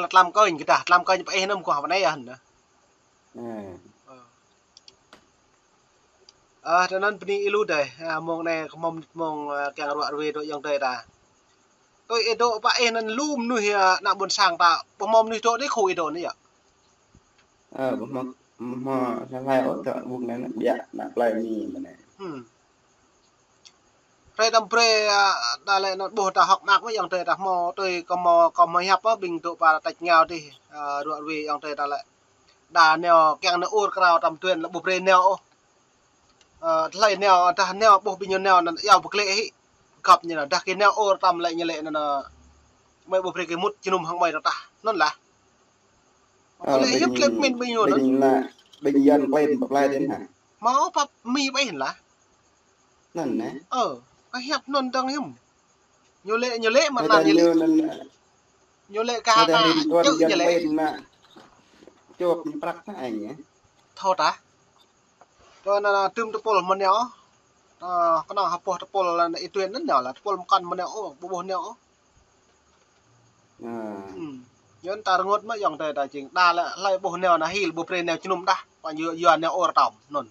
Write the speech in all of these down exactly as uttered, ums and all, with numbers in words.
Tlam kơñ kơ dah, tlam kơñ pơ ih anŭn mơguah pơ anai yơh anŭn. Ơ. Ơ, tơ anŭn bơni ih lu dih, ơ, mông anai kơ mông, mông, ơ, kiăng ruă ruai dŏ ayŏng adơi ta. Tui ih dŏ pơ ih anŭn lu mơnuih, ơ, ană ƀôn sang ta, ƀu hmâo mơnuih dŏ dih khul ih dŏ anai yơh. Ơ, ƀu hmâo, ƀu hmâo hlơi ôh dŏ ƀơi anai, biă ană plơi Mi mơ̆n anai. Hmm. Hrơi tơdang brơi, ơ, ta lĕ anŭn ƀuh ta hŏk mơak mơ̆ ayŏng adơi ta hmâo tui kơ hmâo, kơ hmâo hiăp mơ̆ ƀing dŏ pơ tač rơngiao dih, ơ, ruă ruai ayŏng adơi ta lĕ. Đa nao kiăng nao ur krao tơdang tuan lĕ ƀu brơi nao ôh. Ơ, tơlơi nao, dah nao ƀuh ƀing ñu nao anŭn iâu pơklĕ hĭ. Găp ñu anŭn, dah kơ nao ur tơdang lĕ ñu lĕ anŭn, ơ, mơi ƀu brơi kơ mŭt jơnum hăng mơi tơdah. Anŭn lah. Ơ, kơ lĕ hiăp ƀing, tơlơi pơmĭn ƀing ñu anŭn. Ƀing ană, ƀing Yuan klin pơplai dih hă? Hmâo pap Mi ƀai hĭn lah. Anŭn nè. Ơ, kơ hiăp anŭn dơ̆ng hiư̆m. Ñu lĕ, ñu lĕ mă anŭn ñu lĕ. Ñu lĕ kơ hơta čư̆ ñu lĕ. Čuăk ñu prăk hă anh, ơ? Thâo tah. Tơ anŭn, anŭn tơm tơpul mơ̆n nao. Ơ, kơnơ̆ng hơpŏh tơpul anŭn ih tuan anŭn nao lah, tơpul mơkăn mơ̆n nao ôh, ƀu ƀuh nao ôh. Ơ. Hmm. Yua anŭn ta rơngot mơ̆ ayŏng adơi ta jing. Đa lĕ hlơi ƀuh nao anŭn hil, ƀu brơi nao jơnum dah. Pă yua, yua nao ur tơdang anŭn.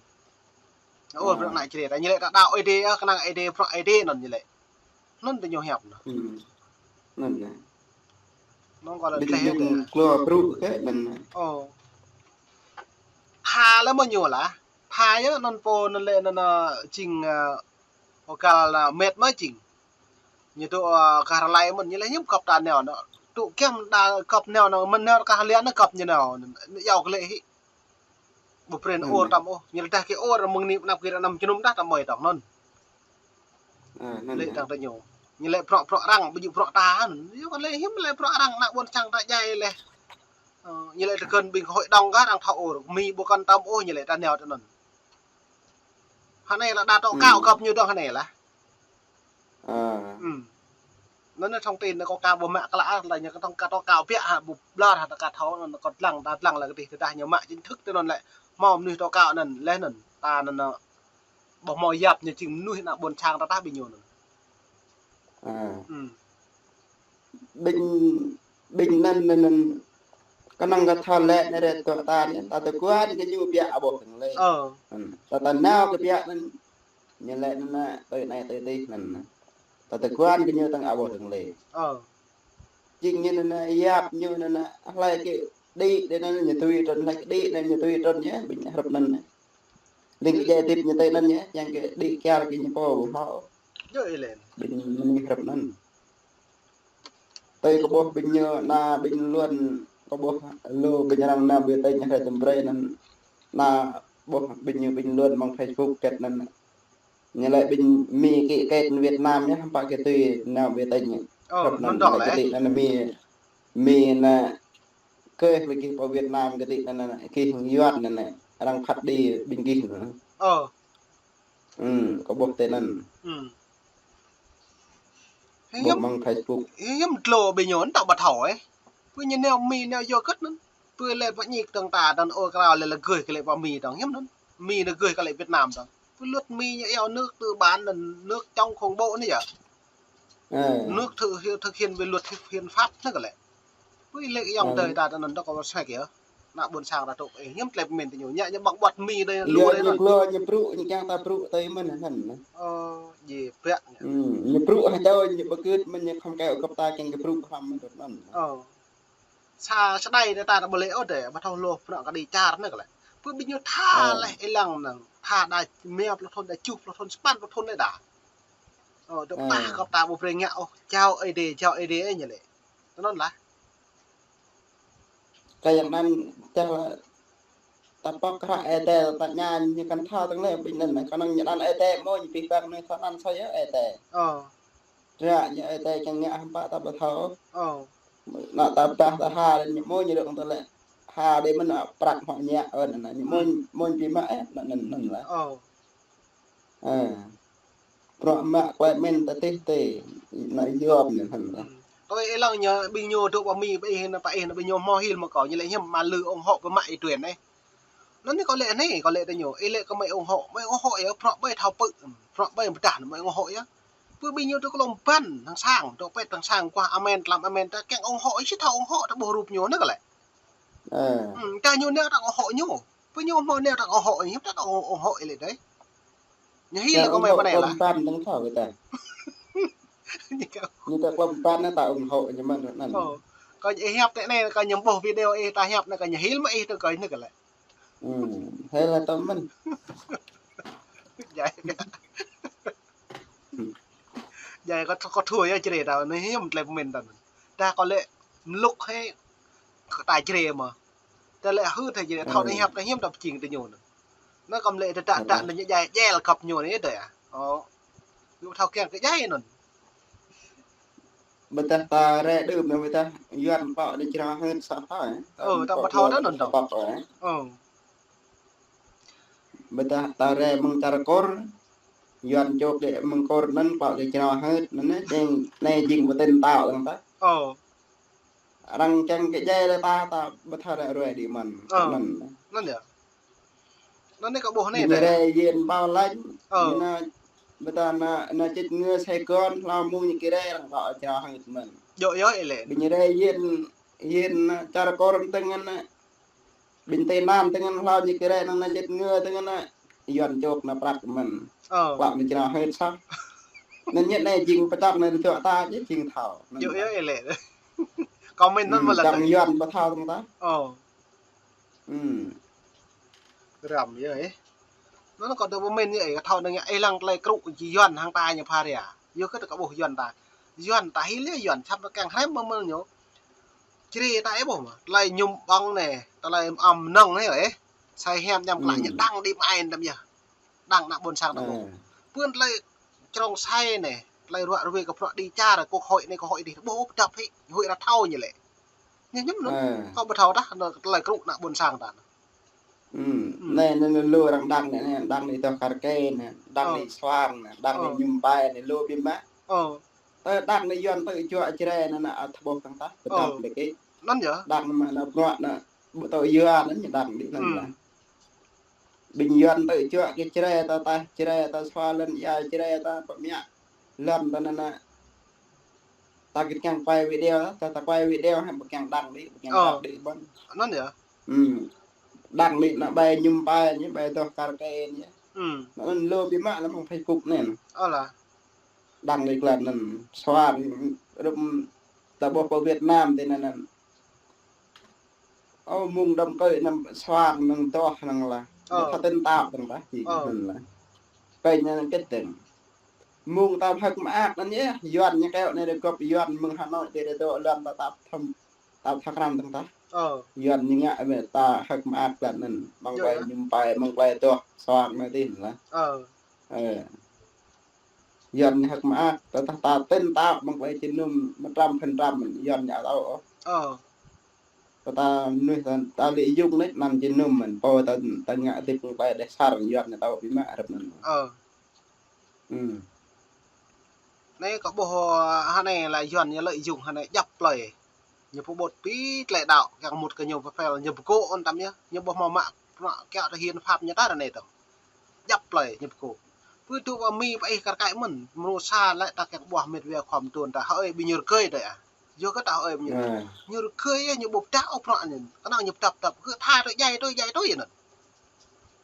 Nao ur brơi ană Jrai ta ñu lĕ ta đaŏ Ơi Adai, ơ, kơnơ̆ng Ơi Adai, prŏng Ơi Adai anŭn ñu lĕ. Anŭn tơ ñu hiăp anŭn. Hmm. Anŭn nè. Anŭn kơ lĕ ƀing tơlơi ñu tơ. Klua brŭ kơ anŭn nè. Ơ. Pha lĕ mơ̆ ñu lah. Pha yơh anŭn pô anŭn lĕ anŭn, ơ, jing, ơ, pô găl, ơ, met mơ̆ jing. Ñu dŏ, ơ, kơ rơlai mơ̆n ñu lĕ hiư̆m găp ta nao anŭn. Tŭ kiăng đa găp nao anŭn, mơ̆n nao kơ rơlai anŭn găp ñu nao. Iâu kơ lĕ hĭ. Ƀu brơi nao ur tơdang ôh. Ñu lĕ dah kơ ur mơ̆ng anai anăp kơ anăm jơnum dah tơdang mơi tơdang anŭn. Ơ, anŭn lĕ hă? Tơdang tơ ñu. Ñu lĕ prŏng, prŏng arăng, ƀu djơ̆ prŏng ta anŭn. Ñu kơ lĕ hiư̆m lĕ prŏng arăng ană ƀôn sang ta djai lĕ. Ơ, ñu lĕ tơkơn ƀing hội đồng kơ arăng thâo ur. Mi ƀu kăn tơm ôh ñu lĕ ta nao tơ anŭn. Hơnai lah đa tŏ kâo găp ñu dơ̆ng hơnai lah. Ơ. Hmm. Anŭn thông tin anŭn kâo ka ƀu mă klă lah ñu kơ tŏ kâo, tŏ kâo biă hă ƀu ƀlŏr hă ta ka thâo anŭn kâo lăng ta lăng lah kơ dih tơdah ñu mă chính thức tơ anŭn lĕ. Hmâo mơnuih tŏ kâo anŭn lĕ anŭn. Ta anŭn, ơ, ƀu hmâo yap ñu jing mơnuih ană ƀôn sang ta tah ƀing ñu anŭn. Ơ. Hmm. Ƀing, ƀing anŭn, anŭn, anŭn. Kơnơ̆ng kơ thâo lĕ anai rĕ tŏ ta anai, ta tơguan kơ ñu biă aƀaih tơ̆ng lĕ. Ơ. Hmm. Ta, ta nao kơ biă anŭn. Ñu lĕ anŭn nè, tui anai tui adih anŭn nè. Ta tơguan kơ ñu tơ̆ng aƀaih tơ̆ng lĕ. Ơ. Jing ñu anŭn nè, yap ñu anŭn nè, hlơi kơ đĭ, đĭ anŭn ñu tui trŭn, hlơi kơ đĭ anŭn ñu tui trŭn yơh, ƀing hrup anŭn nè. Ling kơ djai tĭp ñu tui anŭn yơh, yang kơ đĭ kial kơ ñu pô ƀu hmâo. Yơh, ih lĕ. Ƀing mơnuih hrup anŭn. Tui kơ ƀuh ƀing ñu ană ƀing Luan, kơ ƀuh lu ƀing arăng nao ƀơi tơña hrơi tơm brơi anŭn. Ană ƀuh ƀing ñu ƀing Luan mơ̆ng Facebook kĕt anŭn. Ñu lĕ ƀing Mi kĭ kĕt Việt Nam yơh, hăm pă kơ tui nao ƀơi tơña. Ơ, hrup anŭn anŭn dŏ lĕ. Kơ tĭ anŭn Mi, Mi anŭn kơ lĕ gih pơ Việt Nam kơ tĭ anŭn, anŭn gih Yuan anŭn, arăng phat đĭ ƀing gih anŭn. Ơ. Hmm, kơ ƀuh tơ anŭn. Hmm. Ƀuh mơ̆ng Facebook. Hiư̆m tlô ƀing ñu anŭn ta ƀu thâo ôh. Pơ ñu nao Mi nao yua kơ̆t anŭn. Pơ lĕ pơ ñik tơ̆ng ta tơ̆ng ur krao lĕ lĕ gơih kơ lĕ pơ Mi tơ̆ng hiư̆m anŭn. Mi nao gơih kơ lĕ Việt Nam tơ̆ng. Pơ luật Mi ñu iâu nước tư bản anŭn, nước chống khủng bố anŭn yơh. Ơ. Nước thực, thực hiện về luật hiến pháp anŭn kơ lĕ. Pơ lĕ ayŏng adơi ta tơ anŭn dŏ kơ sek yơh. Ană ƀôn sang ta tŭ, ơ, hiư̆m tơlơi pơmĭn tơ ñu. Ñu, ñu ƀơ̆ng ƀuăt Mi dih lu dih anŭn. Ñu klô, ñu brŭ, ñu kiăng ta brŭ tui mơ̆n anŭn. Ơ, jing biă ñu. Hmm, ñu brŭ hă čô, ñu ƀu kơ̆t mơ̆n ñu khŏm kơ găp ta kiăng kơ brŭ khŏm mơ̆n anŭn. Ơ. Sa, sa đai dih ta, ta ƀu lĕ ôh dih, ƀu thâo hloh pơnŏ kơ đĭ čar anŭn kơ lĕ. Pơ ƀing ñu tha lĕ ih lăng anŭn, tha đa rơma pluh thŭn, đa tơjuh pluh thŭn, đa tơjuh pluh thŭn lĕ đa. Ơ, dŏ tah găp ta ƀu brơi ngă ôh, jao Ơi Adai, jao Ơi Adai ñu lĕ. Tơ anŭn lah. Kơ yang anŭn čah ta pŏk hră Ơi Adai ta ña ñu kăn thâo tơ̆ng lĕ ƀing anŭn, kơnơ̆ng ñu anăn Ơi Adai mơ̆ ñu pih păng anai thâo anăn soi yơh Ơi Adai. Ơ. Ră ñu Ơi Adai kiăng ngă hăm pă ta ƀu thâo. Ơ. Ană ta pơdah ta ha ñu mơ̆ ñu dŏ tơ lĕ. Ha đĭ mơ̆n ană prăk hŏ ñă ơn anŭn ñu mơ̆, mơ̆ pih mă ĕh anŭn anŭn lah. Ơ. Ơ. Bruă mă klĕ mĭn ta tih tih, ană yom ñu hăn lah. Tui ih lăng ñu, ƀing ñu dŏ pơ Mi, pơ ih anŭn, pơ ih anŭn, ƀing ñu hmâo hil mơ̆ kâo, ñu lĕ hiư̆m mă lư ủng hộ pơ mă ih tuan ĕh. Anŭn anai kâo lĕ anai, kâo lĕ tơ ñu, ih lĕ kơ mơi ủng hộ, mơi ủng hộ yơh, bruă ƀai thâo pơ̆, bruă ƀai pơdah anŭn mơi ủng hộ yơh. Pơ ƀing ñu tơ klŏm ban hăng sang, tơ pet hăng sang kuah amen, tlam amen, ta kiăng ủng hộ, ih či thâo ủng hộ, ta ƀuh rup ñu anai kơ lĕ. Ơ. Hmm, ta ñu nao ta ủng hộ ñu. Pơ ñu hmâo nao ta ủng hộ, ñu ta ủng hộ, ủng hộ ih lĕ dơi. Ñu hil lĕ kơ mơi ƀơi anai lah. Klŏm ban dơ̆ng thâo kơ ta. Ñu ta klŏm ban anai ta ủng hộ ñu mơ̆n anŭn. Ơ. Kơ ih hiăp tơ anai, kơ ñu ƀuh video ih ta hiăp anai, kơ ñu hil mơ̆ ih tơ kơ anai kơ lĕ. Hmm, hil lah tơ mơ̆n. Jai. Jai kơ, kơ thua yơh Jrai ta, anai hiam tơlơi pơmĭn ta. Ta kơ lĕ mluk hĕ kơ ta Jrai mơ̆. Ta lĕ hưt hĕ Jrai, thâo anai hiăp ta hiam ta pơjing tơ ñu anŭn. Anai kơ lĕ ta, ta, ta, anai jai, jai lĕ găp ñu anai dơi ah. Ơ. Ñu thâo kiăng kơ jai anŭn. Ƀôdah ta rai đưm anai ƀôdah Yuan klŏ anai čơrâo hưt sat thâo, ơ. Ơ, ta ƀu thâo ta anŭn dong. Ơ. Ƀôdah ta rai mơ̆ng čar Kur, Yuan čŏk đĕ mơ̆ng Kur anŭn klŏ đĕ čơrâo hưt anŭn anai, jing, anai jing pơtĭn tao dơ̆ng ta. Ơ. Arăng kiăng kơ jai lĕ ta, ta ƀu thâo ră ruai đĭ mơ̆n. Ơ. Anŭn. Anŭn yơh. Anŭn anai kơ ƀuh anai. Ƀing rai yên Bảo Lãnh. Ơ. Ñu nao, ƀôdah nao, nao čĭt ngă Sài Gòn, hlâo mơ̆ng ñu kơ rai arăng klŏ čơrâo hưt mơ̆n. Yơh, yơh, ih lĕ. Ƀing rai yên, yên čar Kur tơngan anai. Ƀing Tây Nam tơngan hlâo ñu kơ rai anŭn nao čĭt ngă tơngan anai. Yuan čŏk nao prăk mơ̆n. Ơ. Klŏ anai čơrâo hưt sat. Anŭn ñu anai jing pơčŏk anai tơjuă ta jing thâo. Yơh, yơh, ih lĕ. Kơ mĭn anŭn mơ̆ lĕ. Čang Yuan ƀu thâo tơ̆ng ta. Ơ. Hmm. Răm yơh, ơ. Anŭn kơ dŏ pơmĭn yơh, ơ, kơ thâo anŭn yơh, ơ, lăng tơlơi krŭ či Yuan hăng ta ñu pha ria. Yua kơ ta kơ ƀuh Yuan ta. Yuan ta hil yơh, Yuan sat ta kiăng hrăm mơ̆ mơ̆n ñu. Jrai ta ih ƀuh mơ̆. Tơlơi mơñum ƀơ̆ng anai, tơlơi mơ̆ng anai, ơ. Sai hiam ñăm klă ñu đăng đĭ mơai anŭn yơh. Đăng ană ƀôn sang ta ƀuh. Ơ. Pơ tơlơi črông sai anai, tơlơi ruă ruai kơ bruă đĭ čar, kơ hội anai, kơ hội adih, ƀuh ôh pơdŏp hĭ, huĭ ră thâo ñu lĕ. Ñu mơñum anŭn. Ơ. Kâo ƀu thâo tah, anŭn tơlơi krŭ ană ƀôn sang ta. Hmm. Hmm. Anai, anai, anai lu arăng đăng anai, anai, đăng anai tơh kar kê anai, đăng anai suang anai, đăng anai mơñum pai anai lu biă mă. Ơ. Tơl đăng anai Yuan tơl juă Jrai anai, anai ăt ƀuh tơ̆ng ta, pơdŏp lĕ kơ. Anŭn yơh. Đăng anai mă anai bruă anai, ƀu tơl Yuan anai ñu đăng đĭ anŭn lah. Ƀing Yuan tơl juă kơ Jrai ta, ta Jrai ta, sua lŏn ia Jrai ta, pơmia lŏn ta anai anai. Ta kơ kiăng quay video, ta, ta quay video hă, ƀu kiăng đăng đĭ, ƀu kiăng đăng đĭ ƀơ̆n. Anŭn yơh. Hmm. Đăng đĭ anai ƀai mơñum pai ñu, ƀai tơh kar kê ñu. Hmm. Anŭn lu biă mă lăm mơ̆ng Facebook anai. Ơ lah. Đăng đĭ klă anŭn, suang, rup ta ƀuh pơ Việt Nam tơ anŭn. Ơ, mơ̆ng đăm kơi anăm suang anŭn tơh anŭn lah. Ơ. Ñu thâo tơ̆ng tao tơ̆ng ta, jing anŭn lah. Kơi ñu anŭn kơ tơ̆ng. Mơ̆ng ta hơ̆k mơak anŭn yơh, Yuan ñu kơ anai rơgŏp Yuan mơ̆ng Hà Nội tơ rơdŏ lŏn ta tap thăm, tap thăm krăn tơ̆ng ta. Ơ. Yuan ñu ngă mơ̆ ta hơ̆k mơak lŏn anŭn, mơ̆ng tơlơi mơñum pai, mơ̆ng tơlơi tơh suang anai tơ lah. Ơ. Ơ. Yuan ñu hơ̆k mơak, ta, ta, ta tơ̆ng tao mơ̆ng tơlơi jơnum mơtrăm phăn trăm, Yuan ñu ăt tao ôh. Ơ. Kơ ta mơnuih ta, ta lĕ yŭng anai, anăm jơnum mơ̆n, pô ta, ta ngă hơdip mơ̆ng tơlơi đeh sar, Yuan ñu tao biă mă rơ̆p anŭn. Ơ. Hmm. Anai kơ ƀuh, ơ, hơnai lah Yuan ñu lĕ yŭng hơnai djăp plơi. Ñu pơƀut pi tơlơi đaŏ, kiăng mŭt kơ ñu pơphel, ñu pơgŏ anŭn tăm yơh. Ñu ƀuh mơ̆ mă, mă kiaŏ tơ hiến pháp ñu ta ră anai tơ̆ng. Djăp plơi ñu pơgŏ. Pơ tŭ ƀă Mi pơ ih kar kaĭ mơ̆n, mrô sa lĕ ta kiăng ƀuh mĕt wa khŏm tuôn ta hơi ƀing ñu rơgơi dơi ah. Yua kơ ta hơi ƀing ñu. Ơ. Ñu rơgơi yơh, ñu ƀu pơdah ôh bruă ñu. Kơnơ̆ng ñu pơdŏp pơdŏp, kơ tha tui jai tui jai tui yơh anŭn.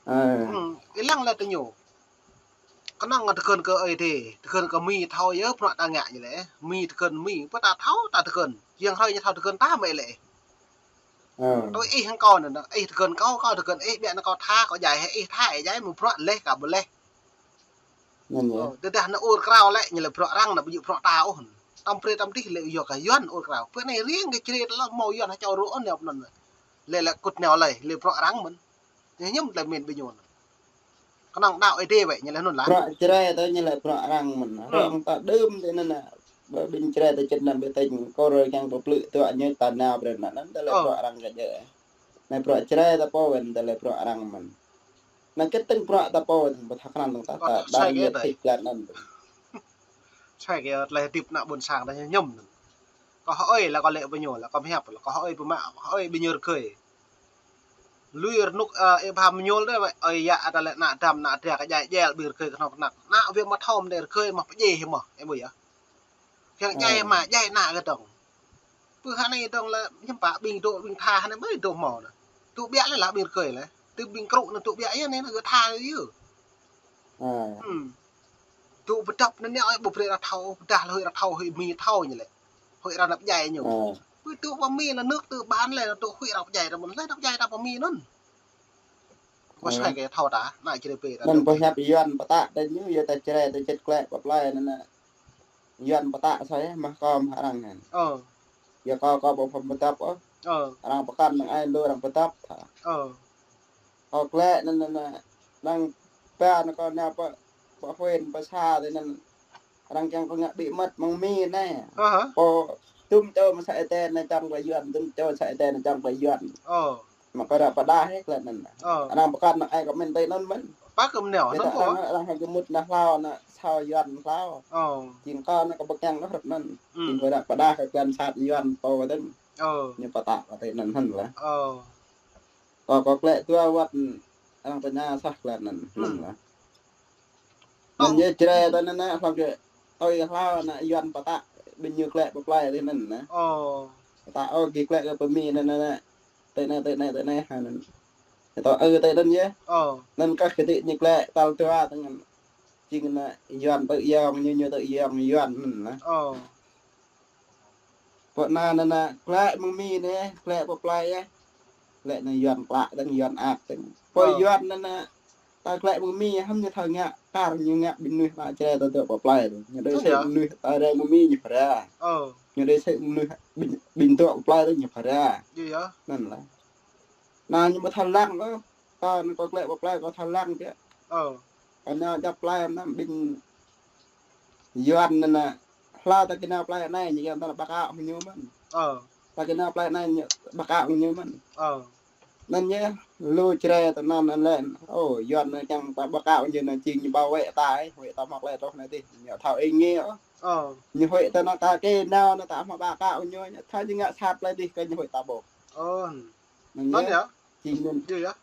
Ơ. Hmm, ih lăng lĕ tơ ñu. Kơnơ̆ng tơgŭn kơ Ơi Adai, tơgŭn kơ Mi thâo yơh bruă ta ngă ñu lĕ. Mi tơgŭn Mi, pơ ta thâo ta tơgŭn. Yang hrơi ñu thâo tơgŭn ta mơ̆ lĕ. Ơ. Tui ih hăng kâo anŭn, ih tơgŭn kâo, kâo tơgŭn ih, biă anŭn kâo tha, kâo jai hĕ, ih tha, ih jai, mơ̆ bruă leh kơ ƀu leh. Anŭn yơh. Ơ, tơdah anŭn ur krao lĕ, ñu lĕ bruă arăng anŭn ƀu djơ̆ bruă ta ôh. Tăm brơi tăm dih lĕ yua kơ Yuan ur krao. Pơ anai riêng kơ Jrai ta lĕ hmâo Yuan hă čô rô̆ anŭn yơh anŭn. Lĕ lĕ kŭt nao lĕ, lĕ bruă arăng mơ̆n. Ñu mơñum tơlơi mĭn ƀing ñu anŭn. Kơnơ̆ng đaŏ Ơi Adai wơ̆t ñu lĕ anŭn lah. Bruă Jrai tơ ñu lĕ bruă arăng mơ̆n. Hmm. Rŏng ta đưm tơ anŭn anai. Ƀing Jrai tơ čĭt anŭn ƀing tơ̆ng kơ rơi kiăng pơplư tơ̆ ñu ta nao brơi anŭn, anŭn tơlơi bruă arăng kơ jĕ. Anai bruă Jrai ta pô wơ̆t tơlơi bruă arăng mơ̆n. Anai kơ tơ̆ng bruă ta pô wơ̆t, ƀu thâo krăn tơ̆ng ta, ta đaŏ ñu thĭk lăt anŭn. Sai kơ tơlơi hơdip ană ƀôn sang ta ñu mơñum anŭn. Kơ hơi lah kơ lĕ ƀing ñu lah, kơ hiăp lah, kơ hơi pơmă, kơ hơi ƀing ñu rơgơi. Lui rơnŭk, ơ, ih pha mơñul dih, wai, ơi yă, ta lĕ ană dăm, ană dra, kơ djai djel, ƀing rơgơi kơnơ̆ng kơnăk. Ană wơ̆t mă thâo mơ̆n dih rơgơi mă pơjeh mơ̆n, ih ƀuh yơh. Kiăng djai mă, djai ană gơ̆ dong. Pơ hơnai dong lĕ, hiư̆m pă ƀing dŏ, ƀing tha hơnai ƀai dŏ hmâo anai. Tŭ ƀiă lĕ lah ƀing rơgơi lĕ. Tŭ ƀing krŭ anai tŭ ƀiă yơh anai, gơ̆ tha yơh. Tŭ pơdŏp anai, anai ơi, ƀu brơi arăng thâo, pơdah lĕ huĭ arăng thâo, huĭ Mi thâo ñu lĕ. Huĭ arăng năp djai ñu. Pơ tŭ pơ Mi lĕ nước tŭ ƀan lĕ, tŭ huĭ arăng pơdjai arăng mơ̆n, lĕ arăng pơdjai arăng pơ Mi anŭn. Ƀu sai kơ thâo ta, ană Jrai pơ ta. Anŭn pơhiăp Yuan pơtă tơ ñu, yua ta Jrai ta čĕt klĕ pơplai anŭn anai. Yuan pơtă soh yơh, mă kơ mă arăng anŭn. Yua kơ, kơ ƀu pơhiăp pơdŏp ôh. Arăng pơkŏn năng ai lu arăng pơdŏp tha. Kơ klĕ anŭn anai, năng ba anŭn kơ nao pơ, pơ huyện, pơ xã tơ anŭn. Arăng kiăng kơ ngă bí mật mơ̆ng Mi anai. Pô, tum čô mă sa ete anai čang pơ Yuan, tum čô sa ete anai čang pơ Yuan. Mă kơ ră pơdah hĕ klĕ anŭn. Arăng pơkŏn năng ai kơ mơ̆n tơ anŭn mơ̆n. Pă kơ mơneo, arăng, arăng hăng kơ mŭt ană hlâo, ană sao Yuan hlâo. Jing kơ anŭn kơ pơkiăng kơ hrăp anŭn. Jing kơ ră pơdah kơ klĕ sat Yuan pô tơ. Ñu pơtă kơ tơ anŭn hăn lah. Kơ, kơ klĕ dua wơ̆t arăng tơña soh klĕ anŭn, anŭn lah. Anŭn yơh Jrai ta anŭn anai, hlâo kơ tui hlâo ană Yuan pơtă, ƀing ñu klĕ pơplai tơ anŭn anai. Pơtă ôh, gih klĕ kơ pơ Mi anŭn anai. Tơ anai, tơ anai, tơ anai, ha anŭn. Tơ, ơ, tơ anŭn yơh. Anŭn kah kơ tơ ñu klĕ tal dua tơ anŭn. Jing ană Yuan tơ yong, ñu, ñu tơ yong Yuan anŭn lah. Pơ anai anŭn anai, klĕ mơ̆ng Mi anai, klĕ pơplai yơh. Lĕ anai Yuan klă dơ̆ng, Yuan ăt dơ̆ng. Pơ Yuan anŭn anai, ta klĕ mơ̆ng Mi, hăm ñu thâo ngă, kar ñu ngă ƀing mơnuih ană Jrai ta dŏ pơplai. Ñu đei sĕ mơnuih ta rai mơ̆ng Mi ñu phara. Ñu đei sĕ mơnuih ƀing, ƀing dŏ pơplai ñu phara. Anŭn lah. Anai ñu ƀu thâo lăng ôh. Kơ anŭn kơ klĕ pơplai kơ thâo lăng biă. Kơ nao djăp plai anŭn ƀing Yuan anŭn anai. Hlâo ta kơ nao plai anai ñu kiăng ta ƀơ̆k ao ñu mơ̆n. Ta kơ nao plai anai ñu ƀơ̆k ao ñu mơ̆n. Anŭn yơh, lu Jrai ta anŭn anŭn lĕ. Ô, Yuan anŭn kiăng ta ƀơ̆k ao ñu anŭn jing ñu bảo vệ ta, huĭ ta hmâo klĕ truh anai dih. Ñu thâo ih ngă ôh. Ñu huĭ ta anŭn ta kơ nao anŭn ta hmâo ƀơ̆k ao ñu, ñu thâo ñu ngă sat plai dih kơ ñu huĭ ta ƀuh. Anŭn yơh. Jing anŭn.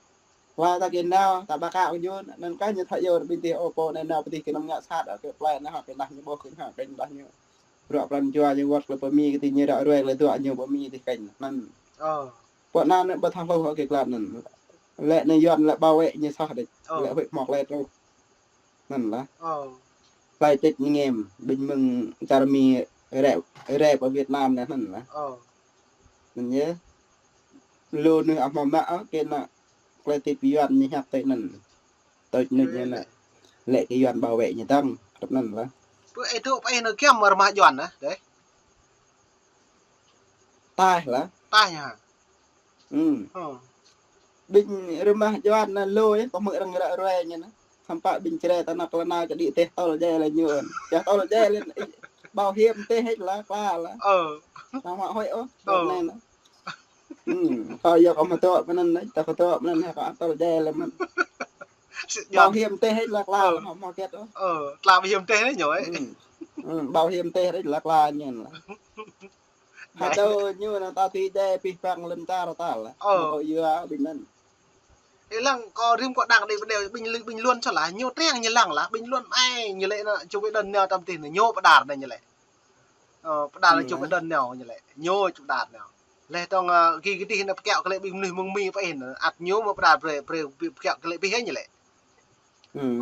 Hlâo ta kơ nao, ta ƀơ̆k ao ñu, anŭn kah ñu thâo yua ƀing dih, ô, pô anai nao pơ dih kơ anŭn ngă sat, kơ plai anŭn hă, kơ anŭn ñu ƀuh, kơ anŭn hă, kơ anŭn ñu. Bruă pran jua ñu wơ̆t kơ pơ Mi kơ tơ ñu ră ruai kơ lĕ dŏ ñu pơ Mi dih kơ anŭn. Pô anŭn anŭn ƀu thâo hluh kơ klă anŭn. Lĕ anai Yuan lĕ bảo vệ ñu soh đĕč. Lĕ huĭ hmâo klĕ truh. Anŭn lah. Klĕ tĕč ñu ngem, ƀing mơ̆ng čar Mi rĕ, rĕ pơ Việt Nam anai anŭn lah. Anŭn yơh. Lu anai ăh hmâo mă ôh, kơ anŭn klĕ tĕč Yuan ñu hiăp tĕč anŭn. Tĕč anŭn ñu anŭn. Lĕ kơ Yuan bảo vệ ñu dơ̆ng, hrăp anŭn lah. Pơ ih dŏ pơ ih anŭn giăm rơmah Yuan anŭn, dêh. Taih lah. Taih ñu hă? Ƀing rơmah Yuan anŭn lu yơh, kơ hmư̆ arăng ră ruai ñu anŭn. Samơ̆ ƀing Jrai ta anŭn kơ lĕ nao kơ đĭ tĕh tơl djai lĕ ñu anŭn. Čah tơl djai lĕ, bảo hiểm tĕh hĕč lah, kla lah. Samơ̆ huĭ ôh, dŏ anai anŭn. Kơ yua kơ mă dŏ pơ anŭn anŭn, ta kơ dŏ pơ anŭn hă, kơ tơl djai lĕ mơ̆n. Bảo hiểm tĕh hĕč lah, kla lah, hmâo, hmâo kiăt ôh. Kla bảo hiểm tĕh anŭn ñu ơi. Bảo hiểm tĕh hĕč lah, kla ñu anŭn lah. Hơdôm ñu anŭn ta tui djai pih păng lŏn čar ta lah. Mă kơ yua ƀing anŭn. Ih lăng kơ rĭm kơ đang đĭ pơ anai ƀing, ƀing Luan soh lah, ñu triăng ñu lăng lah, ƀing Luan ai ñu lĕ anŭn, Joe Biden nao tăm tih anŭn, ñu pơđar anŭn ñu lĕ. Ơ, pơđar anŭn Joe Biden nao ñu lĕ, ñu čŭ pơđar nao. Lĕ tơ̆ng, ơ, gih kơ dih anŭn pơkiaŏ kơ lĕ ƀing mơnuih mơ̆ng Mi pơ ih anŭn, ăt ñu mơ̆ pơđar brơi, brơi pơkiaŏ kơ lĕ pih ñu lĕ.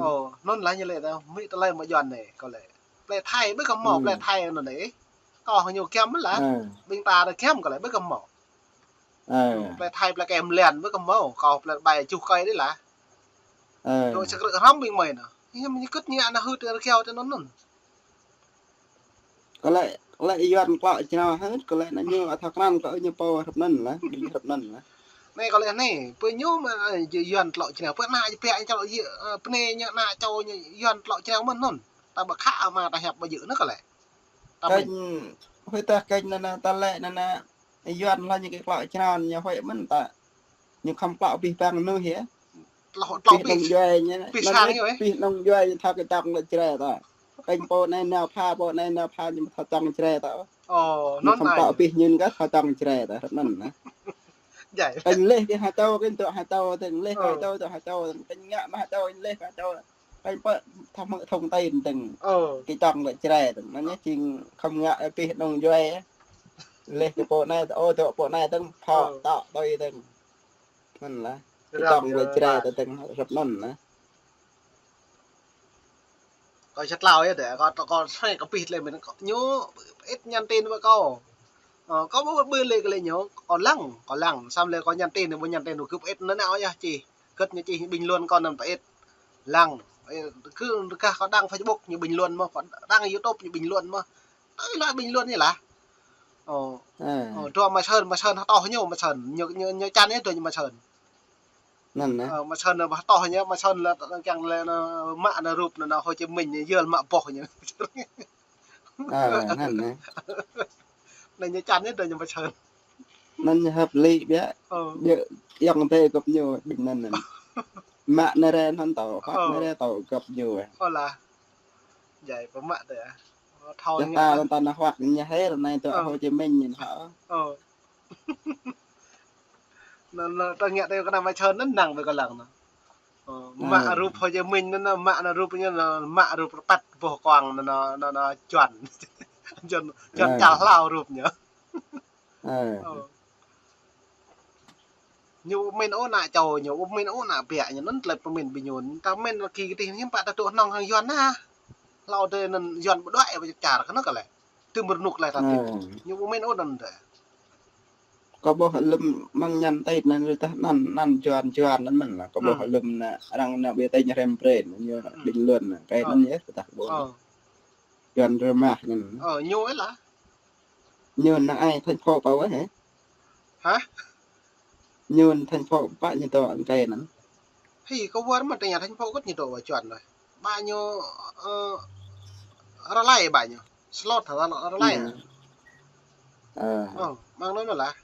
Ơ, anŭn lah ñu lĕ ta, Mi tơlơi mă Yuan anai, kơ lĕ. Plei Thai ƀu kơ hmâo, plei Thai anŭn anai. Kơ ñu giăm lah. Ƀing ta anŭn giăm kơ lĕ ƀu kơ hmâo. Plei Thai, plei Kem Lan ƀu kơ hmâo, kơ plei ƀai čuh kơi đih lah. Dŏ sơkrư̆ hrăm ƀing mơi anŭn. Ñu, ñu kơ̆t ñu anŭn hưt rơkiao tơ anŭn anŭn. Kơ lĕ, kơ lĕ Yuan klŏ jrao hơ̆t, kơ lĕ anŭn ñu ăt thâo krăn kơ ñu pô hrăp anŭn lah, ƀing hrăp anŭn lah. Anai kơ lĕ anai, pơ ñu mă, ơ, Yuan klŏ jrao, pơ ană jĕ pĕ ñu klŏ, ơ, pơ anai ñu ană čô ñu Yuan klŏ jrao mơ̆n anŭn. Ta ƀu khă mă ta hiăp ƀu djơ̆ anŭn kơ lĕ. Ta ƀu. Kơnh, huĭ tah kơnh anŭn anŭn, ta lĕ anŭn anŭn, Yuan lah ñu kơ klŏ jrao ñu huĭ mơ̆n ta. Ñu khŏm klŏ pih păng mơnuih yơh. Klŏ, klŏ pih nŏng djuai ñu. Pih sang ñu, ơ. Pih nŏng djuai ñu thâo kơ čŏng lĕ Jrai ta. Kơnh pô anai nao pha, pô anai nao pha ñu thâo čŏng Jrai ta. Ơ, ñu anŭn khŏm ai. Klŏ pih ñu kơ thâo čŏng Jrai ta, anŭn anŭn. Jai. Kơ leh kơ hơtô, kơ tŏ hơtô, tơng leh kơ hơtô, tŏ hơtô, tơng kơ ngă mă hơtô, leh kơ hơtô. Kơ pơ thăm mơ thông tin tơng. Kơ tŏng lĕ Jrai tơng. Anŭn yơh jing khŏm ngă pih nong juai. Leh kơ pô anai, tŏ, ô, tŏ pô anai tơng, phŏ, tŏ, tui tơng. Anŭn lah. Kơ tŏng lĕ Jrai tơng, rap anŭn lah. Kâo sat hlâo yơh, dêh, kâo, kâo srăng kơ pih lĕ mĭn, kâo ñu pơĭt nhắn tin wă kâo. Ơ, kâo ƀu ƀu lĕ kơ lĕ ñu, kâo lăng, kâo lăng. Samơ̆ lĕ kâo nhắn tin, ƀu nhắn tin, kơ pơĭt anŭn nao yơh čih. Kơ ñu čih bình luận kâo anŭn pơĭt. Lăng. Ơ, kơ kah kâo đăng Facebook ñu bình luận mơ̆n, kâo đăng YouTube ñu bình luận mơ̆n. Tui lah bình luận ñu lah. Ơ. Ơ, dua Mai Sơn, Mai Sơn hơtŏh ñu, Mai Sơn. Ñu, ñu, ñu čan yơh dua ñu Mai Sơn. Anŭn nă. Ơ, Mai Sơn lĕ hơtŏh ñu, Mai Sơn lĕ kiăng lĕ anŭn mă anŭn rup anŭn Hồ Chí Minh ñu, yơl mă boh ñu. Ơ, anŭn nă. Anŭn ñu čan yơh dua ñu Mai Sơn. Anŭn ñu hợp lý biă. Ơ. Yơh, yŏng tê găp ñu, ƀing anŭn nă. Mă anŭn rai anŭn tŏ, hŏt anŭn rai tŏ găp ñu. Ơ lah. Jai pơmă tê ah. Thâo ñu ta, ta nă hŏt ñu hĕ anai tŏ Hồ Chí Minh ñu hă. Ơ. Anŭn, anŭn, ta ngă tê kơ anŭn Mai Sơn anŭn năng ƀơi kơ lăng anŭn. Ơ, mă rup Hồ Chí Minh anŭn, mă anŭn rup ñu anŭn, mă rup rơpăt boh kuăng anŭn, anŭn, anŭn, anŭn Juan. Juan, Juan čal hlâo rup ñu. Ơ. Ñu ƀu pơmĭn ôh ană čô ñu, ƀu pơmĭn ôh ană biă ñu, anŭn tơlơi pơmĭn ƀing ñu. Ta pơmĭn kơ kơtih ñu pă ta tŭ hnong hăng Yuan nă. Hlâo dêh anŭn Yuan ƀu đuaĭ ƀu čar kơ anŭn kơ lĕ. Tơm rơnŭk lĕ ta tĭt. Ñu ƀu pơmĭn ôh anŭn dêh. Kâo ƀuh lơ̆m mơ̆ng nhắn tin anŭn rơtah anŭn, anŭn Yuan, Yuan anŭn mơ̆n lah. Kâo ƀuh lơ̆m anŭn arăng anŭn ƀiă tơñ rem pren, ñu bình luận anŭn. Kơ anŭn yơh rơtah ƀuh. Yuan rơmah anŭn. Ơ, ñu ơi lah. Ñu năng ai thành phố pă wơ̆t hĕ? Hă? Ñu thành phố pă ñu tŏ kơ anŭn. Hĭ, kâo wơr mă tơña thành phố kơ ñu tŏ wă Juan lah. Ƀă ñu, ơ, rơlai ƀă ñu. Slot hă, rơlai hă? Ơ. Ơ, mơ̆ng anŭn lah.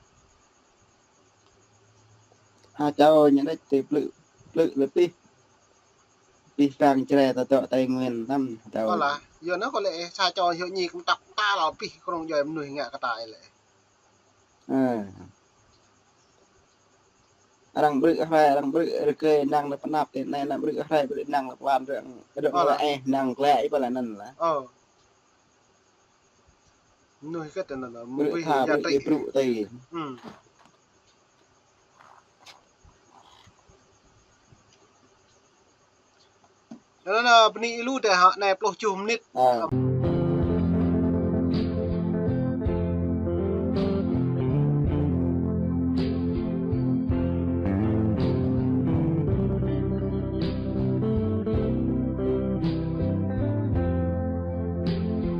Ha čô ñu đĕč tê plư, plư lĕ pih. Pih pang Jrai ta tŏ Tây Nguyên tăm ha čô. Ơ lah, yua anŭn kâo lĕ sa čô yua ñu kơm tăp ta lŏ pih kơnơ̆ng djuai mơnuih ngă kơ ta lĕ. Ơ. Arăng ƀrư̆ hrơi, arăng ƀrư̆ rơgơi năng lĕ pơnăp tê anai, arăng ƀrư̆ hrơi, ƀrư̆ năng lĕ pơwan, arăng, arăng lĕ eh, năng klĕ, ih pơlă anŭn lah. Ơ. Mơnuih kơ tơnăn, ƀrư̆ mơnuih tha, ƀrư̆ tê. Anŭn, anŭn, bơni lu tê hă, anai pluh tơjuh mơnit. Ơ.